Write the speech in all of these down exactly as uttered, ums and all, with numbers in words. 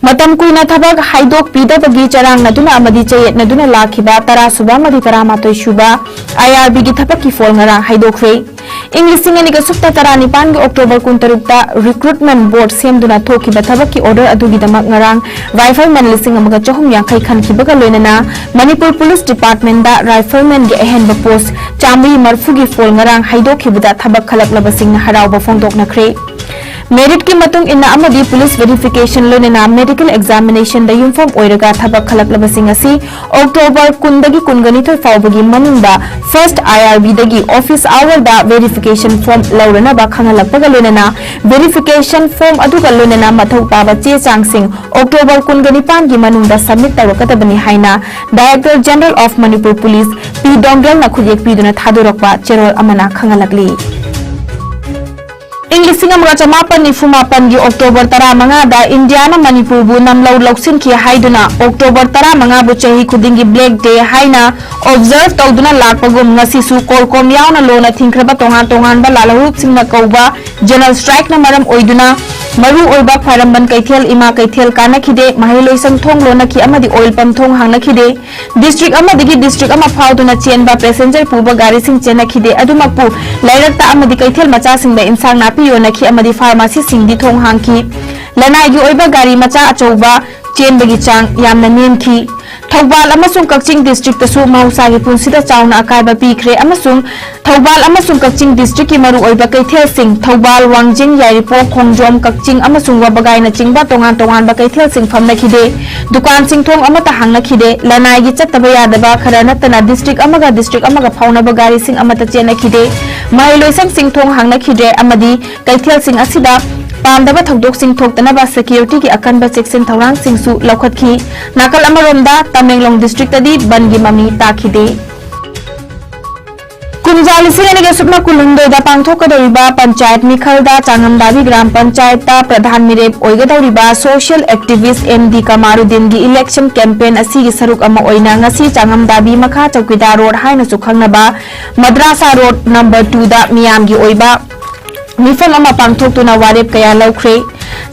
ꯃꯇꯝ ꯀꯨꯏꯅ ꯊꯕꯛ ꯍꯥꯏꯗꯣꯛꯄꯤꯗꯕꯒꯤ ꯆꯔꯥꯡꯅꯗꯨꯅ ꯑꯃꯗꯤ ꯆꯌꯦꯠꯅꯗꯨꯅ ꯂꯥꯛꯈꯤꯕ ꯇꯔꯥ ꯁꯨꯕ ꯑꯃꯗꯤ ꯇꯔꯥꯃꯥꯊꯣꯏ ꯁꯨꯕ IRBꯒꯤ ꯊꯕꯛꯀꯤ ꯐꯣꯜ ꯉꯔꯥꯡ ꯍꯥꯏꯗꯣꯛꯈ꯭ꯔꯦ꯫ ꯏꯪ ꯂꯤꯁꯤꯡ ꯑꯅꯤꯒ ꯁꯨꯞꯅ ꯇꯔꯥꯅꯤꯄꯥꯟꯒꯤ October ꯀꯨꯟꯇꯔꯨꯛꯇ recruitment board ꯁꯦꯝꯗꯨꯅ ꯊꯣꯛꯈꯤꯕ ꯊꯕꯛꯀꯤ order ꯑꯗꯨꯒꯤꯗꯃꯛ ꯉꯔꯥꯡ rifleman ꯂꯤꯁꯤꯡ ꯑꯃꯒ ꯆꯍꯨꯝ ꯌꯥꯡꯈꯩ ꯈꯟꯈꯤꯕꯒ ꯂꯣꯏꯅꯅ ꯃꯅꯤꯄꯨꯔ Police Departmentꯗ riflemanꯒꯤ ꯑꯍꯦꯟꯕ post ꯆꯥꯃꯔꯤ ꯃꯔꯤꯐꯨꯒꯤ ꯐꯣꯜ ꯉꯔꯥꯡ ꯍꯥꯏꯗꯣꯛꯈꯤꯕꯗ ꯊꯕꯛ ꯈꯜꯂꯛꯂꯕꯁꯤꯡꯅ ꯍꯔꯥꯎꯕ ꯐꯣꯡꯗꯣꯛꯅꯈ꯭ꯔꯦ꯫ Meritꯀꯤ ꯃꯇꯨꯡ ꯏꯟꯅ ꯑꯃꯗꯤ police verification ꯂꯣꯏꯅꯅ medical examinationꯗ ꯌꯨꯝꯐꯝ ꯑꯣꯏꯔꯒ ꯊꯕꯛ ꯈꯜꯂꯛꯂꯕꯁꯤꯡ ꯑꯁꯤ October ꯀꯨꯟꯗꯒꯤ ꯀꯨꯟꯒꯅꯤꯊꯣꯏ ꯐꯥꯎꯕꯒꯤ ꯃꯅꯨꯡꯗ first IRBꯗꯒꯤ office hourꯗ verification form ꯂꯧꯔꯅꯕ ꯈꯪꯍꯜꯂꯛꯄꯒ ꯂꯣꯏꯅꯅ verification form ꯑꯗꯨꯒ ꯂꯣꯏꯅꯅ ꯃꯊꯧ ꯇꯥꯕ ꯆꯦ ꯆꯥꯡꯁꯤꯡ October ꯀꯨꯟꯒꯅꯤꯄꯥꯟꯒꯤ ꯃꯅꯨꯡꯗ submit ꯇꯧꯔꯛꯀꯗꯕꯅꯤ ꯍꯥꯏꯅ Director General of Manipur Police P ꯗꯣꯡꯒꯦꯜꯅ ꯈꯨꯠꯌꯦꯛ ꯄꯤꯗꯨꯅ ꯊꯥꯗꯣꯔꯛꯄ ꯆꯦꯔꯣꯜ ꯑꯃꯅ ꯈꯪꯍꯜꯂꯛꯂꯤ꯫ ꯏꯪ ꯂꯤꯁꯤꯡ ꯑꯃꯒ ꯆꯃꯥꯄꯟ ꯅꯤꯐꯨ ꯃꯥꯄꯟꯒꯤ October ꯇꯔꯥꯃꯉꯥꯗ ꯏꯟꯗꯤꯌꯥꯅ ꯃꯅꯤꯄꯨꯔꯕꯨ ꯅꯝꯂꯧ ꯂꯧꯁꯤꯟꯈꯤ ꯍꯥꯏꯗꯨꯅ October ꯇꯔꯥꯃꯉꯥꯕꯨ ꯆꯍꯤ ꯈꯨꯗꯤꯡꯒꯤ Black Day ꯍꯥꯏꯅ observe ꯇꯧꯗꯨꯅ ꯂꯥꯛꯄꯒꯨꯝ ꯉꯁꯤꯁꯨ CORCOM ꯌꯥꯎꯅ ꯂꯣꯟꯅ ꯊꯤꯡꯈ꯭ꯔꯕ ꯇꯣꯉꯥꯟ ꯇꯣꯉꯥꯟꯕ ꯂꯥꯜꯍꯧꯂꯨꯞꯁꯤꯡꯅ ꯀꯧꯕ general strikeꯅ ꯃꯔꯝ ꯑꯣꯏꯗꯨꯅ ꯃꯔꯨꯑꯣꯏꯕ ꯈ꯭ꯋꯥꯏꯔꯝꯕꯟ ꯀꯩꯊꯦꯜ, ꯏꯃꯥ ꯀꯩꯊꯦꯜ ꯀꯥꯟꯅꯈꯤꯗꯦ, ꯃꯍꯩꯂꯣꯏꯁꯪ ꯊꯣꯡ ꯂꯣꯟꯅꯈꯤ ꯑꯃꯗꯤ oil pump ꯊꯣꯡ ꯍꯥꯡꯅꯈꯤꯗꯦ꯫ District ꯑꯃꯗꯒꯤ district ꯑꯃ ꯐꯥꯎꯗꯨꯅ ꯆꯦꯟꯕ passenger ꯄꯨꯕ ꯒꯥꯔꯤꯁꯤꯡ ꯆꯦꯟꯅꯈꯤꯗꯦ꯫ ꯑꯗꯨꯃꯛꯄꯨ ꯂꯩꯔꯛꯇ ꯑꯃꯗꯤ ꯀꯩꯊꯦꯜ ꯃꯆꯥꯁꯤꯡꯗ ꯏꯟꯁꯥꯡ ꯅꯥꯄꯤ ꯌꯣꯟꯅꯈꯤ ꯑꯃꯗꯤ pharmacyꯁꯤꯡꯗꯤ ꯊꯣꯡ ꯍꯥꯡꯈꯤ꯫ ꯂꯅꯥꯏꯒꯤ ꯑꯣꯏꯕ ꯒꯥꯔꯤ ꯃꯆꯥ ꯑꯆꯧꯕ ꯆꯦꯟꯕꯒꯤ ꯆꯥꯡ ꯌꯥꯝꯅ ꯅꯦꯝꯈꯤ꯫ ꯊꯧꯕꯥꯜ ꯑꯃꯁꯨꯡ ꯀꯛꯆꯤꯡ districtꯇꯁꯨ ꯃꯍꯧꯁꯥꯒꯤ ꯄꯨꯟꯁꯤꯗ ꯆꯥꯎꯅ ꯑꯀꯥꯏꯕ ꯄꯤꯈ꯭ꯔꯦ ꯑꯃꯁꯨꯡ ꯊꯧꯕꯥꯜ ꯑꯃꯁꯨꯡ ꯀꯛꯆꯤꯡ districtꯀꯤ ꯃꯔꯨꯑꯣꯏꯕ ꯀꯩꯊꯦꯜꯁꯤꯡ, ꯊꯧꯕꯥꯜ, ꯋꯥꯡꯖꯤꯡ, ꯌꯥꯏꯔꯤꯄꯣꯛ, ꯈꯣꯡꯖꯣꯝ, ꯀꯛꯆꯤꯡ ꯑꯃꯁꯨꯡ ꯋꯥꯕꯒꯥꯏꯅꯆꯤꯡꯕ ꯇꯣꯉꯥꯟ ꯇꯣꯉꯥꯟꯕ ꯀꯩꯊꯦꯜꯁꯤꯡ ꯐꯝꯅꯈꯤꯗꯦ꯫ ꯗꯨꯀꯥꯟꯁꯤꯡ ꯊꯣꯡ ꯑꯃꯠꯇ ꯍꯥꯡꯅꯈꯤꯗꯦ꯫ ꯂꯅꯥꯏꯒꯤ ꯆꯠꯇꯕ ꯌꯥꯗꯕ ꯈꯔ ꯅꯠꯇꯅ district ꯑꯃꯒ district ꯑꯃꯒ ꯐꯥꯎꯅꯕ ꯒꯥꯔꯤꯁꯤꯡ ꯑꯃꯠꯇ ꯆꯦꯟꯅꯈꯤꯗꯦ꯫ ꯃꯍꯩꯂꯣꯏꯁꯪꯁꯤꯡ ꯊꯣꯡ ꯍꯥꯡꯅꯈꯤꯗ꯭ꯔꯦ ꯑꯃꯗꯤ ꯀꯩꯊꯦꯜꯁꯤꯡ ꯑꯁꯤꯗ ꯄꯥꯝꯗꯕ ꯊꯧꯗꯣꯛꯁꯤꯡ ꯊꯣꯛꯇꯅꯕ securityꯒꯤ ꯑꯀꯟꯕ ꯆꯦꯛꯁꯤꯟ ꯊꯧꯔꯥꯡꯁꯤꯡꯁꯨ ꯂꯧꯈꯠꯈꯤ꯫ ꯅꯥꯀꯜ ꯑꯃꯔꯣꯝꯗ ꯇꯃꯦꯡꯂꯣꯡ districtꯇꯗꯤ ꯕꯟꯒꯤ ꯃꯃꯤ ꯇꯥꯈꯤꯗꯦ꯫ ꯀꯨꯝꯖꯥ ꯂꯤꯁꯤꯡ ꯑꯅꯤꯒ ꯁꯨꯞꯅ ꯀꯨꯟꯍꯨꯝꯗꯣꯏꯗ ꯄꯥꯡꯊꯣꯛꯀꯗꯧꯔꯤꯕ ꯄꯟꯆꯥꯌꯠ ꯃꯤꯈꯜꯗ ꯆꯥꯉꯝꯗꯥꯕꯤ ꯒ꯭ꯔꯥꯝ ꯄꯟꯆꯥꯌꯠꯇ ꯄ꯭ꯔꯙꯥꯟ ꯃꯤꯔꯦꯞ ꯑꯣꯏꯒꯗꯧꯔꯤꯕ social activist M D ꯀꯃꯥꯔꯨꯗꯤꯟꯒꯤ election campaign ꯑꯁꯤꯒꯤ ꯁꯔꯨꯛ ꯑꯃ ꯑꯣꯏꯅ ꯉꯁꯤ ꯆꯥꯉꯝꯗꯥꯕꯤ ꯃꯈꯥ ꯆꯧꯀꯤꯗꯥꯔ ꯔꯣꯗ ꯍꯥꯏꯅꯁꯨ ꯈꯪꯅꯕ ꯃꯗ꯭ꯔꯥꯁꯥ ꯔꯣꯗ number twoꯗ ꯃꯤꯌꯥꯝꯒꯤ ꯑꯣꯏꯕ ꯃꯤꯐꯝ ꯑꯃ ꯄꯥꯡꯊꯣꯛꯇꯨꯅ ꯋꯥꯔꯦꯞ ꯀꯌꯥ ꯂꯧꯈ꯭ꯔꯦ꯫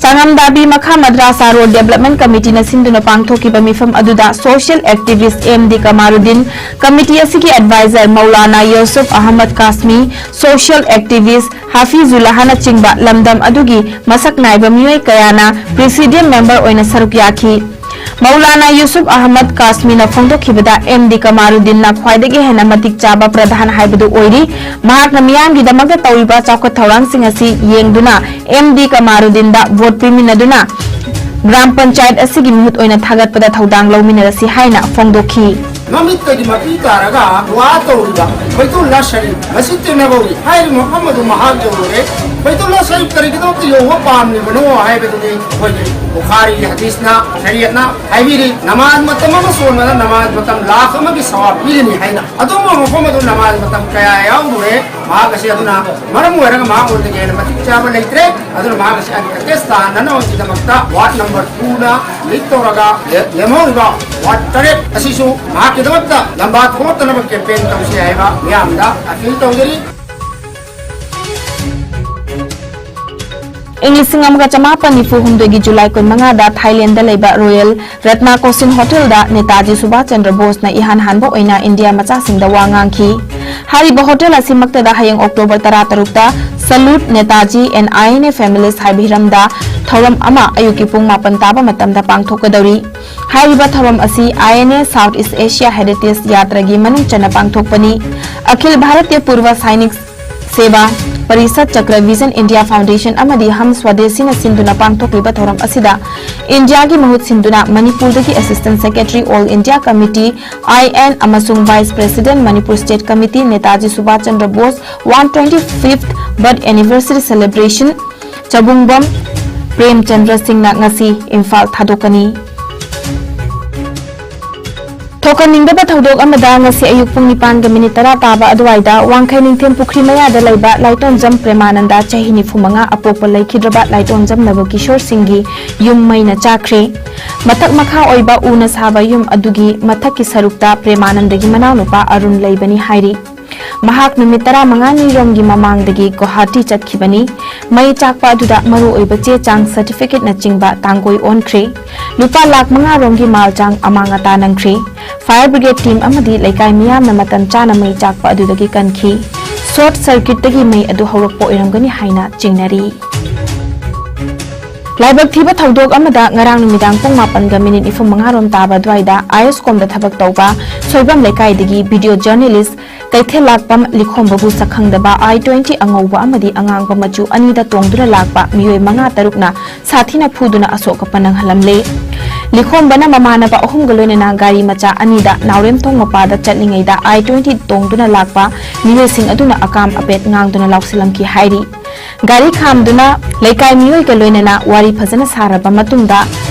ꯆꯥꯉꯝꯗꯥꯕꯤ ꯃꯈꯥ ꯃꯗ꯭ꯔꯥꯁꯥ ꯔꯣꯗ ꯗꯦꯕꯂꯞꯃꯦꯟ ꯀꯃꯤꯇꯤꯅ ꯁꯤꯟꯗꯨꯅ ꯄꯥꯡꯊꯣꯛꯈꯤꯕ ꯃꯤꯐꯝ ꯑꯗꯨꯗ ꯁꯣꯁꯤꯌꯦꯜ ꯑꯦꯛꯇꯤꯚꯤꯁ꯭ꯠ ꯑꯦꯝ ꯗꯤ ꯀꯃꯥꯔꯨꯗꯤꯟ, ꯀꯃꯤꯇꯤ ꯑꯁꯤꯒꯤ ꯑꯦꯗꯚꯥꯏꯖꯔ ꯃꯧꯂꯥꯅꯥ ꯌꯨꯁꯨꯐ ꯑꯍꯃꯗ ꯀꯥꯁꯃꯤ, ꯁꯣꯁꯤꯌꯦꯜ ꯑꯦꯛꯇꯤꯚꯤꯁ꯭ꯠ ꯍꯥꯐꯤꯖꯨꯜꯂꯥꯍꯅꯆꯤꯡꯕ ꯂꯝꯗꯝ ꯑꯗꯨꯒꯤ ꯃꯁꯛ ꯅꯥꯏꯕ ꯃꯤꯑꯣꯏ ꯀꯌꯥꯅ ꯄ꯭ꯔꯤꯁꯤꯗꯤꯌꯝ ꯃꯦꯝꯕꯔ ꯑꯣꯏꯅ ꯁꯔꯨꯛ ꯌꯥꯈꯤ꯫ ꯃꯧꯂꯥꯅꯥ ꯌꯨꯁꯨꯐ ꯑꯍꯃꯗ ꯀꯥꯁꯃꯤꯅ ꯐꯣꯡꯗꯣꯛꯈꯤꯕꯗ, ꯑꯦꯝ ꯗꯤ ꯀꯃꯥꯔꯨꯗꯤꯟꯅ ꯈ꯭ꯋꯥꯏꯗꯒꯤ ꯍꯦꯟꯅ ꯃꯇꯤꯛ ꯆꯥꯕ ꯄ꯭ꯔꯙꯥꯟ ꯍꯥꯏꯕꯗꯨ ꯑꯣꯏꯔꯤ꯫ ꯃꯍꯥꯛꯅ ꯃꯤꯌꯥꯝꯒꯤꯗꯃꯛꯇ ꯇꯧꯔꯤꯕ ꯆꯥꯎꯈꯠ ꯊꯧꯔꯥꯡꯁꯤꯡ ꯑꯁꯤ ꯌꯦꯡꯗꯨꯅ ꯑꯦꯝ ꯗꯤ ꯀꯃꯥꯔꯨꯗꯤꯟꯗ ꯚꯣꯠ ꯄꯤꯃꯤꯟꯅꯗꯨꯅ ꯒ꯭ꯔꯥꯝ ꯄꯟꯆꯥꯌꯠ ꯑꯁꯤꯒꯤ ꯃꯤꯍꯨꯠ ꯑꯣꯏꯅ ꯊꯥꯒꯠꯄꯗ ꯊꯧꯗꯥꯡ ꯂꯧꯃꯤꯟꯅꯔꯁꯤ ꯍꯥꯏꯅ ꯐꯣꯡꯗꯣꯛꯈꯤ꯫ ꯃꯃꯤꯠꯇꯒꯤ ꯃꯄꯤ ꯇꯥꯔꯒ ꯗꯨꯋꯥ ꯇꯧꯔꯤꯕ ꯕꯩꯇꯨꯜꯂꯥ ꯁꯔꯤꯐ, ꯃꯁꯖꯤꯗ ꯅꯕꯋꯤ ꯍꯥꯏꯔꯤꯕ ꯃꯐꯝ ꯑꯗꯨ ꯃꯍꯥꯛ ꯌꯧꯔꯨꯔꯦ꯫ ꯕꯩꯇꯨꯜꯂꯥ ꯁꯔꯤꯐ ꯀꯔꯤꯒꯤꯗꯃꯛꯇ ꯌꯧꯕ ꯄꯥꯝꯂꯤꯕꯅꯣ ꯍꯥꯏꯕꯗꯨꯗꯤ ꯑꯩꯈꯣꯏꯒꯤ ꯕꯨꯈꯥꯔꯤꯒꯤ ꯍꯗꯤꯁꯅ, ꯁꯔꯤꯌꯠꯅ ꯍꯥꯏꯕꯤꯔꯤ, ꯅꯃꯥꯖ ꯃꯇꯝ ꯑꯃ ꯁꯣꯟꯕꯗ ꯅꯃꯥꯖ ꯃꯇꯝ ꯂꯥꯈ ꯑꯃꯒꯤ ꯁꯋꯥꯕ ꯄꯤꯒꯅꯤ ꯍꯥꯏꯅ꯫ ꯑꯗꯨꯒꯨꯝꯕ ꯃꯐꯝ ꯑꯗꯨ ꯅꯃꯥꯖ ꯃꯇꯝ ꯀꯌꯥ ꯌꯥꯎꯔꯨꯔꯦ꯫ ꯃꯍꯥꯛ ꯑꯁꯤ ꯑꯗꯨꯅ ꯃꯔꯝ ꯑꯣꯏꯔꯒ ꯃꯍꯥꯛꯉꯣꯟꯗꯒꯤ ꯍꯦꯟꯅ ꯃꯇꯤꯛ ꯆꯥꯕ ꯂꯩꯇ꯭ꯔꯦ꯫ ꯑꯗꯨꯅ ꯃꯍꯥꯛ ꯑꯁꯤ uncontest ꯇꯥꯍꯟꯅꯅꯕꯒꯤꯗꯃꯛꯇ ward number two ꯅ lead ꯇꯧꯔꯒ ꯂꯦ-, ꯂꯦꯝꯍꯧꯔꯤꯕ ward ꯇꯔꯦꯠ ꯑꯁꯤꯁꯨ ꯃꯍꯥꯛꯀꯤꯗꯃꯛꯇ ꯂꯝꯕꯥ ꯊꯣꯛꯇꯅꯕ campaign ꯇꯧꯁꯤ ꯍꯥꯏꯕ ꯃꯤꯌꯥꯝꯗ appeal ꯇꯧꯖꯔꯤ꯫ ꯏꯪ ꯂꯤꯁꯤꯡ ꯑꯃꯒ ꯆꯃꯥꯄꯟ ꯅꯤꯐꯨ ꯍꯨꯝꯗꯣꯏꯒꯤ ꯖꯨꯂꯥꯏ ꯀꯨꯟꯃꯉꯥꯗ ꯊꯥꯏꯂꯦꯟꯗ ꯂꯩꯕ ꯔꯣꯌꯦꯜ ꯔꯠꯅꯥ ꯀꯣꯁꯤꯟ ꯍꯣꯇꯦꯜꯗ ꯅꯦꯇꯥꯖꯤ ꯁꯨꯚꯥꯁ ꯆꯟꯗ꯭ꯔ ꯕꯣꯁꯅ ꯏꯍꯥꯟ ꯍꯥꯟꯕ ꯑꯣꯏꯅ ꯏꯟꯗꯤꯌꯥ ꯃꯆꯥꯁꯤꯡꯗ ꯋꯥ ꯉꯥꯡꯈꯤ꯫ ꯍꯥꯏꯔꯤꯕ ꯍꯣꯇꯦꯜ ꯑꯁꯤꯃꯛꯇꯗ ꯍꯌꯦꯡ October ꯇꯔꯥꯇꯔꯨꯛꯇ Salute Netaji and I N A Families ꯍꯥꯏꯕ ꯍꯤꯔꯝꯗ ꯊꯧꯔꯝ ꯑꯃ ꯑꯌꯨꯛꯀꯤ ꯄꯨꯡ ꯃꯥꯄꯟ ꯇꯥꯕ ꯃꯇꯝꯗ ꯄꯥꯡꯊꯣꯛꯀꯗꯧꯔꯤ꯫ ꯍꯥꯏꯔꯤꯕ ꯊꯧꯔꯝ ꯑꯁꯤ I N A South East Asia Heritage ꯌꯥꯇ꯭ꯔꯥꯒꯤ ꯃꯅꯨꯡ ꯆꯟꯅ ꯄꯥꯡꯊꯣꯛꯄꯅꯤ꯫ ꯑꯈꯤꯜ ꯚꯥꯔꯇꯤꯌ ꯄꯨꯔꯚ ꯁꯥꯏꯅꯤꯛ ꯁꯦꯕꯥ ꯄꯔꯤꯁꯠ, ꯆꯀ꯭ꯔ ꯚꯤꯖꯟ ꯏꯟꯗꯤꯌꯥ ꯐꯥꯎꯟꯗꯦꯁꯟ ꯑꯃꯗꯤ ꯍꯝ ꯁ꯭ꯋꯥꯗꯦꯁꯤꯅ ꯁꯤꯟꯗꯨꯅ ꯄꯥꯡꯊꯣꯛꯂꯤꯕ ꯊꯧꯔꯝ ꯑꯁꯤꯗ ꯏꯟꯗꯤꯌꯥꯒꯤ ꯃꯍꯨꯠ ꯁꯤꯟꯗꯨꯅ ꯃꯅꯤꯄꯨꯔꯗꯒꯤ Assistant Secretary All India Committee, I N, ꯑꯃꯁꯨꯡ Vice President Manipur State Committee, Netaji Subhash Chandra Bose one twenty fifth Birth Anniversary Celebration, ꯆꯕꯨꯡꯕꯝ Premchandra ꯁꯤꯡꯅ ꯉꯁꯤ ꯏꯝꯐꯥꯜ ꯊꯥꯗꯣꯛꯀꯅꯤ꯫ ꯊꯣꯛꯍꯟꯅꯤꯡꯗꯕ ꯊꯧꯗꯣꯛ ꯑꯃꯗ ꯉꯁꯤ ꯑꯌꯨꯛ ꯄꯨꯡ ꯅꯤꯄꯥꯟꯒ ꯃꯤꯅꯤꯠ ꯇꯔꯥ ꯇꯥꯕ ꯑꯗꯨꯋꯥꯏꯗ ꯋꯥꯡꯈꯩ ꯅꯤꯡꯊꯦꯝ ꯄꯨꯈ꯭ꯔꯤ ꯃꯌꯥꯗ ꯂꯩꯕ ꯂꯥꯏꯇꯣꯟꯖꯝ ꯄ꯭ꯔꯦꯃꯥꯅꯟꯗ, ꯆꯍꯤ ꯅꯤꯐꯨ ꯃꯉꯥ, ꯑꯄꯣꯛꯄ ꯂꯩꯈꯤꯗ꯭ꯔꯕ ꯂꯥꯏꯇꯣꯟꯖꯝ ꯅꯕꯀꯤꯁꯣꯔ ꯁꯤꯡꯒꯤ ꯌꯨꯝ ꯃꯩꯅ ꯆꯥꯛꯈ꯭ꯔꯦ꯫ ꯃꯊꯛ ꯃꯈꯥ ꯑꯣꯏꯕ ꯎꯅ ꯁꯥꯕ ꯌꯨꯝ ꯑꯗꯨꯒꯤ ꯃꯊꯛꯀꯤ ꯁꯔꯨꯛꯇ ꯄ꯭ꯔꯦꯃꯥꯅꯟꯗꯒꯤ ꯃꯅꯥꯎꯅꯨꯄꯥ ꯑꯔꯨꯟ ꯂꯩꯕꯅꯤ ꯍꯥꯏꯔꯤ꯫ ꯃꯍꯥꯛ ꯅꯨꯃꯤꯠ ꯇꯔꯥꯃꯉꯥꯅꯤ ꯔꯣꯝꯒꯤ ꯃꯃꯥꯡꯗꯒꯤ ꯒꯨꯋꯥꯍꯥꯇꯤ ꯆꯠꯈꯤꯕꯅꯤ꯫ ꯃꯩ ꯆꯥꯛꯄ ꯑꯗꯨꯗ ꯃꯔꯨꯑꯣꯏꯕ ꯆꯦ ꯆꯥꯡ, certificateꯅꯆꯤꯡꯕ ꯇꯥꯡꯒꯣꯏ ꯑꯣꯟꯈ꯭ꯔꯦ꯫ ꯂꯨꯄꯥ ꯂꯥꯈ ꯃꯉꯥ ꯔꯣꯝꯒꯤ ꯃꯥꯜ ꯆꯥꯡ ꯑꯃꯥꯡ ꯑꯇꯥ ꯅꯪꯈ꯭ꯔꯦ꯫ Fire brigade team ꯑꯃꯗꯤ ꯂꯩꯀꯥꯏ ꯃꯤꯌꯥꯝꯅ ꯃꯇꯝ ꯆꯥꯅ ꯃꯩ ꯆꯥꯛꯄ ꯑꯗꯨꯗꯒꯤ ꯀꯟꯈꯤ꯫ Short circuitꯇꯒꯤ ꯃꯩ ꯑꯗꯨ ꯍꯧꯔꯛꯄ ꯑꯣꯏꯔꯝꯒꯅꯤ ꯍꯥꯏꯅ ꯆꯤꯡꯅꯔꯤ꯫ ꯂꯥꯏꯕꯛ ꯊꯤꯕ ꯊꯧꯗꯣꯛ ꯑꯃꯗ ꯉꯔꯥꯡ ꯅꯨꯃꯤꯗꯥꯡ ꯄꯨꯡ ꯃꯥꯄꯟꯒ ꯃꯤꯅꯤꯠ ꯅꯤꯐꯨ ꯃꯉꯥ ꯔꯣꯝ ꯇꯥꯕ ꯑꯗꯨꯋꯥꯏꯗ ISCOMꯗ ꯊꯕꯛ ꯇꯧꯕ ꯁꯣꯏꯕꯝ ꯂꯩꯀꯥꯏꯗꯒꯤ video journalist ꯀꯩꯊꯦꯜꯂꯥꯛꯄꯝ ꯂꯤꯈꯣꯝꯕꯕꯨ ꯁꯛꯈꯪꯗꯕ I twenty ꯑꯉꯧꯕ ꯑꯃꯗꯤ ꯑꯉꯥꯡꯕ ꯃꯆꯨ ꯑꯅꯤꯗ ꯇꯣꯡꯗꯨꯅ ꯂꯥꯛꯄ ꯃꯤꯑꯣꯏ ꯃꯉꯥ ꯇꯔꯨꯛꯅ ꯁꯥꯊꯤꯅ ꯐꯨꯗꯨꯅ ꯑꯁꯣꯛ ꯑꯄꯟ ꯅꯪꯍꯜꯂꯝꯂꯦ꯫ ꯂꯤꯈꯣꯝꯕꯅ ꯃꯃꯥꯟꯅꯕ ꯑꯍꯨꯝꯒ ꯂꯣꯏꯅꯅ ꯒꯥꯔꯤ ꯃꯆꯥ ꯑꯅꯤꯗ ꯅꯥꯎꯔꯦꯝꯊꯣꯡ ꯃꯄꯥꯗ ꯆꯠꯂꯤꯉꯩꯗ I twenty ꯇꯣꯡꯗꯨꯅ ꯂꯥꯛꯄ ꯃꯤꯑꯣꯏꯁꯤꯡ ꯑꯗꯨꯅ ꯑꯀꯥꯝ ꯑꯄꯦꯠ ꯉꯥꯡꯗꯨꯅ ꯂꯥꯎꯁꯤꯜꯂꯝꯈꯤ ꯍꯥꯏꯔꯤ꯫ ꯒꯥꯔꯤ ꯈꯥꯝꯗꯨꯅ ꯂꯩꯀꯥꯏ ꯃꯤꯑꯣꯏꯒ ꯂꯣꯏꯅꯅ ꯋꯥꯔꯤ ꯐꯖꯅ ꯁꯥꯔꯕ ꯃꯇꯨꯡꯗ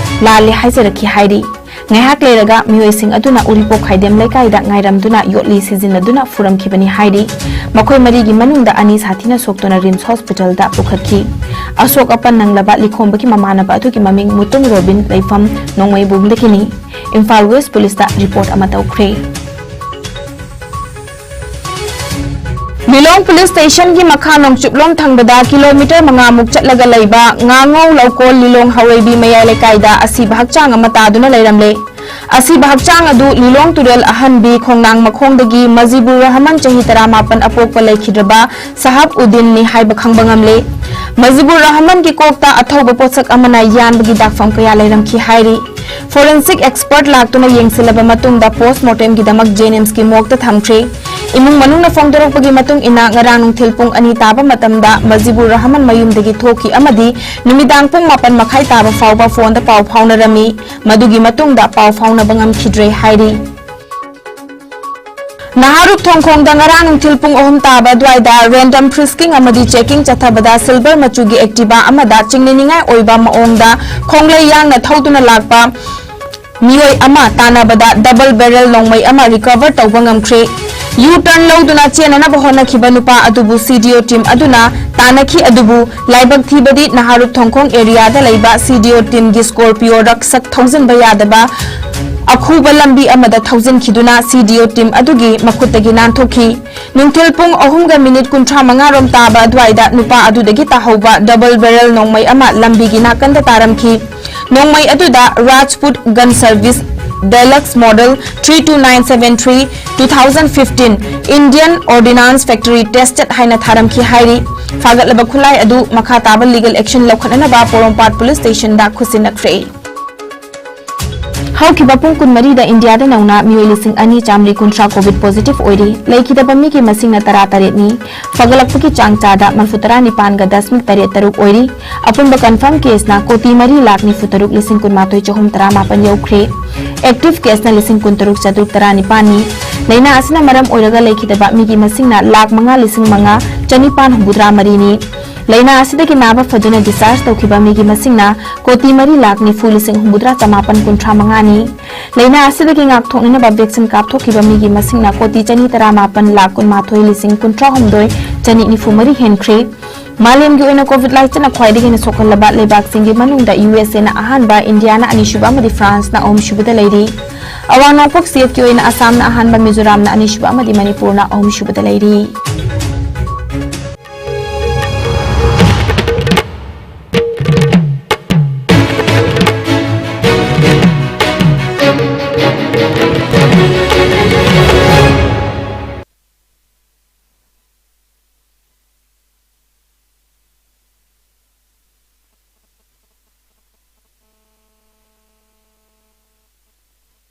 ꯂꯥꯜꯂꯦ ꯍꯥꯏꯖꯔꯛꯈꯤ ꯍꯥꯏꯔꯤ꯫ ꯉꯥꯏꯍꯥꯛ ꯂꯩꯔꯒ ꯃꯤꯑꯣꯏꯁꯤꯡ ꯑꯗꯨꯅ ꯎꯔꯤꯄꯣꯛ ꯈꯥꯏꯗꯦꯝ ꯂꯩꯀꯥꯏꯗ ꯉꯥꯏꯔꯝꯗꯨꯅ ꯌꯣꯠꯂꯤ ꯁꯤꯖꯤꯟꯅꯗꯨꯅ ꯐꯨꯔꯝꯈꯤꯕꯅꯤ ꯍꯥꯏꯔꯤ꯫ ꯃꯈꯣꯏ ꯃꯔꯤꯒꯤ ꯃꯅꯨꯡꯗ ꯑꯅꯤ ꯁꯥꯊꯤꯅ ꯁꯣꯛꯇꯨꯅ RIMS hospitalꯗ ꯄꯨꯈꯠꯈꯤ꯫ ꯑꯁꯣꯛ ꯑꯄꯟ ꯅꯪꯂꯕ ꯂꯤꯈꯣꯝꯕꯒꯤ ꯃꯃꯥꯟꯅꯕ ꯑꯗꯨꯒꯤ ꯃꯃꯤꯡ ꯃꯨꯇꯨꯝ ꯔꯣꯕꯤꯟ, ꯂꯩꯐꯝ ꯅꯣꯡꯃꯩꯕꯨꯡꯗꯒꯤꯅꯤ꯫ ꯏꯝꯐꯥꯜ West Policeꯇ report ꯑꯃ ꯇꯧꯈ꯭ꯔꯦ꯫ ꯂꯤꯂꯣꯡ Police Stationꯒꯤ ꯃꯈꯥ ꯅꯣꯡꯆꯨꯞꯂꯣꯝ ꯊꯪꯕꯗ kilometre ꯃꯉꯥꯃꯨꯛ ꯆꯠꯂꯒ ꯂꯩꯕ ꯉꯥꯉꯧ ꯂꯧꯀꯣꯜ ꯂꯤꯂꯣꯡ ꯍꯥꯎꯔꯩꯕꯤ ꯃꯌꯥꯏ ꯂꯩꯀꯥꯏꯗ ꯑꯁꯤꯕ ꯍꯛꯆꯥꯡ ꯑꯃ ꯇꯥꯗꯨꯅ ꯂꯩꯔꯝꯂꯦ꯫ ꯑꯁꯤꯕ ꯍꯛꯆꯥꯡ ꯑꯗꯨ ꯂꯤꯂꯣꯡ ꯇꯨꯔꯦꯜ ꯑꯍꯟꯕꯤ ꯈꯣꯡꯅꯥꯡ ꯃꯈꯣꯡꯗꯒꯤ ꯃꯖꯤꯕꯨꯔ ꯔꯍꯃꯟ ꯆꯍꯤ ꯇꯔꯥꯃꯥꯄꯟ ꯑꯄꯣꯛꯄ ꯂꯩꯈꯤꯗ꯭ꯔꯕ ꯁꯍꯥꯕ ꯎꯗꯤꯟꯅꯤ ꯍꯥꯏꯕ ꯈꯪꯕ ꯉꯝꯂꯦ꯫ ꯃꯖꯤꯕꯨꯔ ꯔꯍꯃꯟꯒꯤ ꯀꯣꯛꯇ ꯑꯊꯧꯕ ꯄꯣꯠꯁꯛ ꯑꯃꯅ ꯌꯥꯟꯕꯒꯤ ꯗꯥꯛꯐꯝ ꯀꯌꯥ ꯂꯩꯔꯝꯈꯤ ꯍꯥꯏꯔꯤ꯫ Forensic expert ꯂꯥꯛꯇꯨꯅ ꯌꯦꯡꯁꯤꯜꯂꯕ ꯃꯇꯨꯡꯗ post mortemꯒꯤꯗꯃꯛ JNIMSꯀꯤ morgueꯇ ꯊꯝꯈ꯭ꯔꯦ꯫ ꯏꯃꯨꯡ ꯃꯅꯨꯡꯅ ꯐꯣꯡꯗꯣꯔꯛꯄꯒꯤ ꯃꯇꯨꯡ ꯏꯟꯅ, ꯉꯔꯥꯡ ꯅꯨꯡꯊꯤꯜ ꯄꯨꯡ ꯑꯅꯤ ꯇꯥꯕ ꯃꯇꯝꯗ ꯃꯖꯤꯕꯨꯔ ꯔꯍꯃꯟ ꯃꯌꯨꯝꯗꯒꯤ ꯊꯣꯛꯈꯤ ꯑꯃꯗꯤ ꯅꯨꯃꯤꯗꯥꯡ ꯄꯨꯡ ꯃꯥꯄꯟ ꯃꯈꯥꯏ ꯇꯥꯕ ꯐꯥꯎꯕ phoneꯗ ꯄꯥꯎ ꯐꯥꯎꯅꯔꯝꯃꯤ꯫ ꯃꯗꯨꯒꯤ ꯃꯇꯨꯡꯗ ꯄꯥꯎ ꯐꯥꯎꯅꯕ ꯉꯝꯈꯤꯗ꯭ꯔꯦ ꯍꯥꯏꯔꯤ꯫ ꯅꯍꯥꯔꯨꯞ ꯊꯣꯡꯈꯣꯡꯗ ꯉꯔꯥꯡ ꯅꯨꯡꯊꯤꯜ ꯄꯨꯡ ꯑꯍꯨꯝ ꯇꯥꯕ ꯑꯗꯨꯋꯥꯏꯗ random frisking ꯑꯃꯗꯤ checking ꯆꯠꯊꯕꯗ silver ꯃꯆꯨꯒꯤ Activa ꯑꯃꯗ ꯆꯤꯡꯅꯅꯤꯡꯉꯥꯏ ꯑꯣꯏꯕ ꯃꯑꯣꯡꯗ ꯈꯣꯡꯂꯩ ꯌꯥꯡꯅ ꯊꯧꯗꯨꯅ ꯂꯥꯛꯄ ꯃꯤꯑꯣꯏ ꯑꯃ ꯇꯥꯟꯅꯕꯗ double barrel ꯅꯣꯡꯃꯩ ꯑꯃ recover ꯇꯧꯕ ꯉꯝꯈ꯭ꯔꯦ꯫ U-turn ꯂꯧꯗꯨꯅ ꯆꯦꯟꯅꯅꯕ ꯍꯣꯠꯅꯈꯤꯕ ꯅꯨꯄꯥ ꯑꯗꯨꯕꯨ CDO team ꯑꯗꯨꯅ ꯇꯥꯟꯅꯈꯤ, ꯑꯗꯨꯕꯨ ꯂꯥꯏꯕꯛ ꯊꯤꯕꯗꯤ ꯅꯍꯥꯔꯨꯞ ꯊꯣꯡꯈꯣꯡ areaꯗ ꯂꯩꯕ CDO teamꯒꯤ Scorpio ꯔꯛꯁꯛ ꯊꯧꯖꯤꯟꯕ ꯌꯥꯗꯕ ꯑꯈꯨꯕ ꯂꯝꯕꯤ ꯑꯃꯗ ꯊꯧꯖꯤꯟꯈꯤꯗꯨꯅ C D O team ꯑꯗꯨꯒꯤ ꯃꯈꯨꯠꯇꯒꯤ ꯅꯥꯟꯊꯣꯛꯈꯤ꯫ ꯅꯨꯡꯊꯤꯜ ꯄꯨꯡ ꯑꯍꯨꯝꯒ ꯃꯤꯅꯤꯠ ꯀꯨꯟꯊ꯭ꯔꯥ ꯃꯉꯥ ꯔꯣꯝ ꯇꯥꯕ ꯑꯗꯨꯋꯥꯏꯗ ꯅꯨꯄꯥ ꯑꯗꯨꯗꯒꯤ ꯇꯥꯍꯧꯕ double barrel ꯅꯣꯡꯃꯩ ꯑꯃ ꯂꯝꯕꯤꯒꯤ ꯅꯥꯀꯟꯗ ꯇꯥꯔꯝꯈꯤ꯫ ꯅꯣꯡꯃꯩ ꯑꯗꯨꯗ Rajput Gun Service Deluxe Model three two nine seven three two thousand fifteen Indian Ordnance Factory tested ꯍꯥꯏꯅ ꯊꯥꯔꯝꯈꯤ ꯍꯥꯏꯔꯤ꯫ ꯐꯥꯒꯠꯂꯕ ꯈꯨꯠꯂꯥꯏ ꯑꯗꯨ ꯃꯈꯥ ꯇꯥꯕ legal action ꯂꯧꯈꯠꯅꯅꯕ ꯄꯣꯔꯣꯝꯄꯥꯠ police stationꯗ ꯈꯨꯠꯁꯤꯟꯅꯈ꯭ꯔꯦ꯫ ꯍꯧꯈꯤꯕ ꯄꯨꯡ ꯀꯨꯟꯃꯔꯤꯗ ꯏꯟꯗꯤꯌꯥꯗ ꯅꯧꯅ ꯃꯤꯑꯣꯏ ꯂꯤꯁꯤꯡ ꯑꯅꯤ ꯆꯥꯃꯔꯤ ꯀꯨꯟꯊ꯭ꯔꯥ COVID positive ꯑꯣꯏꯔꯤ꯫ ꯂꯩꯈꯤꯗꯕ ꯃꯤꯒꯤ ꯃꯁꯤꯡꯅ ꯇꯔꯥꯇꯔꯦꯠꯅꯤ꯫ ꯐꯒꯠꯂꯛꯄꯒꯤ ꯆꯥꯡ ꯆꯥꯗ ꯃꯔꯤꯐꯨꯇꯔꯥ ꯅꯤꯄꯥꯟꯒ ꯗꯁꯃꯤꯛ ꯇꯔꯦꯠ ꯇꯔꯨꯛ ꯑꯣꯏꯔꯤ꯫ ꯑꯄꯨꯟꯕ confirm caseꯅ ꯀꯣꯇꯤ ꯃꯔꯤ ꯂꯥꯈ ꯅꯤꯐꯨ ꯇꯔꯨꯛ ꯂꯤꯁꯤꯡ ꯀꯨꯟꯃꯥꯊꯣꯏ ꯆꯍꯨꯝ ꯇꯔꯥꯃꯥꯄꯟ ꯌꯧꯈ꯭ꯔꯦ꯫ Active caseꯅ ꯂꯤꯁꯤꯡ ꯀꯨꯟꯇꯔꯨꯛ ꯆꯥꯇ꯭ꯔꯨꯛ ꯇꯔꯥꯅꯤꯄꯥꯟꯅꯤ꯫ ꯂꯥꯏꯅꯥ ꯑꯁꯤꯅ ꯃꯔꯝ ꯑꯣꯏꯔꯒ ꯂꯩꯈꯤꯗꯕ ꯃꯤꯒꯤ ꯃꯁꯤꯡꯅ ꯂꯥꯈ ꯃꯉꯥ ꯂꯤꯁꯤꯡ ꯃꯉꯥ ꯆꯅꯤꯄꯥꯟ ꯍꯨꯝꯐꯨꯇꯔꯥ ꯃꯔꯤꯅꯤ꯫ ꯂꯥꯏꯅꯥ ꯑꯁꯤꯗꯒꯤ ꯅꯥꯕ ꯐꯗꯨꯅ discharge ꯇꯧꯈꯤꯕ ꯃꯤꯒꯤ ꯃꯁꯤꯡꯅ ꯀꯣꯇꯤ ꯃꯔꯤ ꯂꯥꯈ ꯅꯤꯐꯨ ꯂꯤꯁꯤꯡ ꯍꯨꯝꯐꯨꯇꯔꯥ ꯆꯃꯥꯄꯟ ꯀꯨꯟꯊ꯭ꯔꯥ ꯃꯉꯥꯅꯤ꯫ ꯂꯥꯏꯅꯥ ꯑꯁꯤꯗꯒꯤ ꯉꯥꯛꯊꯣꯛꯅꯅꯕ vaccine ꯀꯥꯞꯊꯣꯛꯈꯤꯕ ꯃꯤꯒꯤ ꯃꯁꯤꯡꯅ ꯀꯣꯇꯤ ꯆꯅꯤ ꯇꯔꯥꯃꯥꯄꯟ ꯂꯥꯈ ꯀꯨꯟꯃꯥꯊꯣꯏ ꯂꯤꯁꯤꯡ ꯀꯨꯟꯊ꯭ꯔꯥ ꯍꯨꯝꯗꯣꯏ ꯆꯅꯤ ꯅꯤꯐꯨ ꯃꯔꯤ ꯍꯦꯟꯈ꯭ꯔꯦ꯫ ꯃꯥꯂꯦꯝꯒꯤ ꯑꯣꯏꯅ COVID ꯂꯥꯏꯆꯠꯅ ꯈ꯭ꯋꯥꯏꯗꯒꯤ ꯍꯦꯟꯅ ꯁꯣꯛꯍꯜꯂꯕ ꯂꯩꯕꯥꯛꯁꯤꯡꯒꯤ ꯃꯅꯨꯡꯗ USAꯅ ꯑꯍꯥꯟꯕ, ꯏꯟꯗꯤꯌꯥꯅ ꯑꯅꯤꯁꯨꯕ ꯑꯃꯗꯤ ꯐ꯭ꯔꯥꯟꯁꯅ ꯑꯍꯨꯝꯁꯨꯕꯗ ꯂꯩꯔꯤ꯫ ꯑꯋꯥꯡ ꯅꯣꯡꯄꯣꯛ stateꯀꯤ ꯑꯣꯏꯅ ꯑꯁꯥꯝꯅ ꯑꯍꯥꯟꯕ, ꯃꯤꯖꯣꯔꯥꯝꯅ ꯑꯅꯤꯁꯨꯕ ꯑꯃꯗꯤ ꯃꯅꯤꯄꯨꯔꯅ ꯑꯍꯨꯝꯁꯨꯕꯗ ꯂꯩꯔꯤ꯫